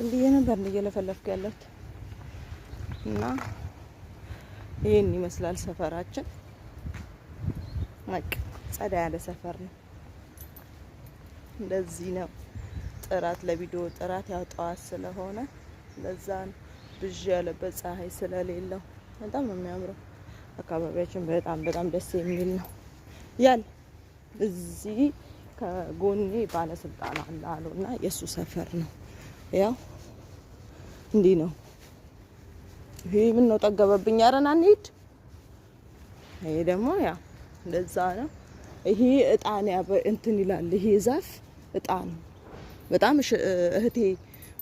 ዝም ብዬ ነበር እየለፈለፍኩ ያለሁት እና ይህን ይመስላል ሰፈራችን። በቃ ጸዳ ያለ ሰፈር ነው። እንደዚህ ነው ጥራት፣ ለቪዲዮ ጥራት ያው ጠዋት ስለሆነ ለዛ ነው ብዥ ያለበት፣ ፀሐይ ስለሌለው በጣም ነው የሚያምረው። አካባቢያችን በጣም በጣም ደስ የሚል ነው። ያል እዚህ ከጎኔ ባለስልጣን አለ አሉ እና የእሱ ሰፈር ነው። ያው እንዲህ ነው። ይሄ ምን ነው ጠገበብኝ። ኧረ ና እንሂድ። ይሄ ደግሞ ያው እንደዛ ነው። ይሄ እጣን እንትን ይላል። ይሄ ዛፍ እጣን በጣም እህቴ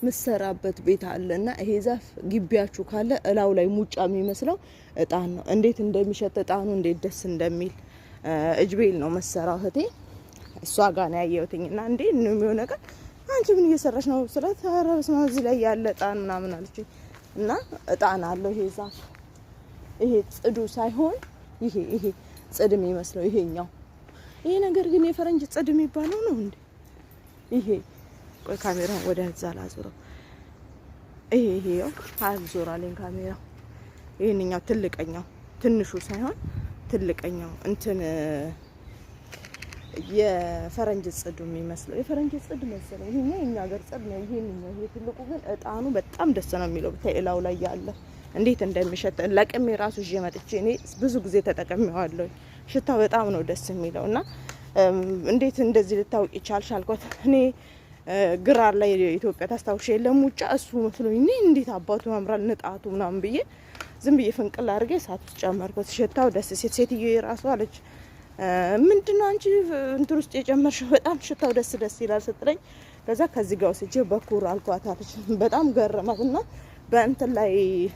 ምሰራበት ቤት አለ እና ይሄ ዛፍ ግቢያችሁ ካለ እላው ላይ ሙጫ የሚመስለው እጣን ነው። እንዴት እንደሚሸት እጣኑ እንዴት ደስ እንደሚል። እጅቤል ነው መሰራው እህቴ፣ እሷ ጋር ነው ያየሁትኝ። እና እንዴ ነው የሚሆነ ነገር፣ አንቺ ምን እየሰራሽ ነው ስላት፣ ኧረ በስመ አብ እዚህ ላይ ያለ እጣን ምናምን አለችኝ። እና እጣን አለው ይሄ ዛፍ። ይሄ ጽዱ ሳይሆን ይሄ ጽድ የሚመስለው ይሄኛው። ይሄ ነገር ግን የፈረንጅ ጽድ የሚባለው ነው እንዴ? ይሄ ቆይ ካሜራውን ወደ እዛ ላዙረው። ይሄ አዞራለኝ ካሜራው። ይሄንኛው ትልቀኛው፣ ትንሹ ሳይሆን ትልቀኛው እንትን የፈረንጅ ጽዱ የሚመስለው፣ የፈረንጅ ጽድ መሰለኝ። ይሄኛው የኛ ሀገር ጽድ ነው። ይሄንኛው ይሄ ትልቁ ግን እጣኑ በጣም ደስ ነው የሚለው። ብታይ እላው ላይ ያለ እንዴት እንደሚሸት። ለቅሜ ራሱ ይዤ መጥቼ እኔ ብዙ ጊዜ ተጠቅሜዋለሁ። ሽታው በጣም ነው ደስ የሚለው። እና እንዴት እንደዚህ ልታውቂ ቻልሽ አልኳት። እኔ ግራር ላይ ኢትዮጵያ ታስታውሽ የለም ሙጫ እሱ መስሎኝ እኔ እንዴት አባቱ ያምራል ንጣቱ ምናምን ብዬ ዝም ብዬ ፍንቅል አድርጌ እሳት ውስጥ ጨመርኩት። ሽታው ደስ ሲል ሴትዮ የራሱ አለች፣ ምንድነው አንቺ እንትን ውስጥ የጨመርሽው፣ በጣም ሽታው ደስ ደስ ይላል ስትለኝ፣ ከዛ ከዚህ ጋር ወስጄ በኩር አልኳት አለች። በጣም ገረማት። እና በእንትን ላይ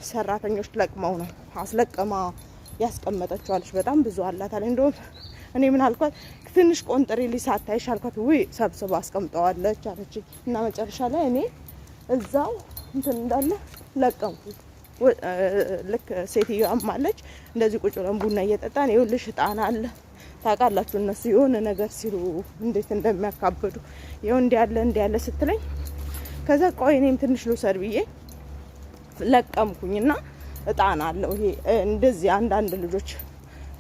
ሰራተኞች ለቅመው ነው አስለቅማ ያስቀመጠችው አለች። በጣም ብዙ አላት አለች። እንደውም እኔ ምን አልኳት፣ ትንሽ ቆንጥሪ ሳታይሽ አልኳት። ውይ ሰብስባ አስቀምጠዋለች አለች። እና መጨረሻ ላይ እኔ እዛው እንትን እንዳለ ለቀምኩት። ልክ ሴትዮዋም አለች፣ እንደዚህ ቁጭ ብለን ቡና እየጠጣን ይኸውልሽ እጣን አለ። ታውቃላችሁ እነሱ የሆነ ነገር ሲሉ እንዴት እንደሚያካብዱ። ይኸው እንዲህ ያለ እንዲህ ያለ ስትለኝ ከዛ ቆይ እኔም ትንሽ ልውሰድ ብዬ ለቀምኩኝና እጣን አለው ይሄ። እንደዚህ አንዳንድ ልጆች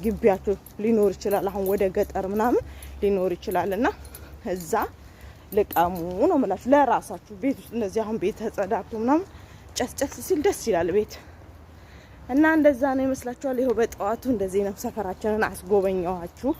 ግቢያቸው ሊኖር ይችላል። አሁን ወደ ገጠር ምናምን ሊኖር ይችላል እና እዛ ልቀሙ ነው የምላችሁ። ለራሳችሁ ቤት ውስጥ እንደዚህ አሁን ቤት ተጸዳድቶ ምናምን ጨስጨስ ሲል ደስ ይላል ቤት እና እንደዛ ነው ይመስላችኋል። ይኸው በጠዋቱ እንደዚህ ነው ሰፈራችንን አስጎበኘኋችሁ።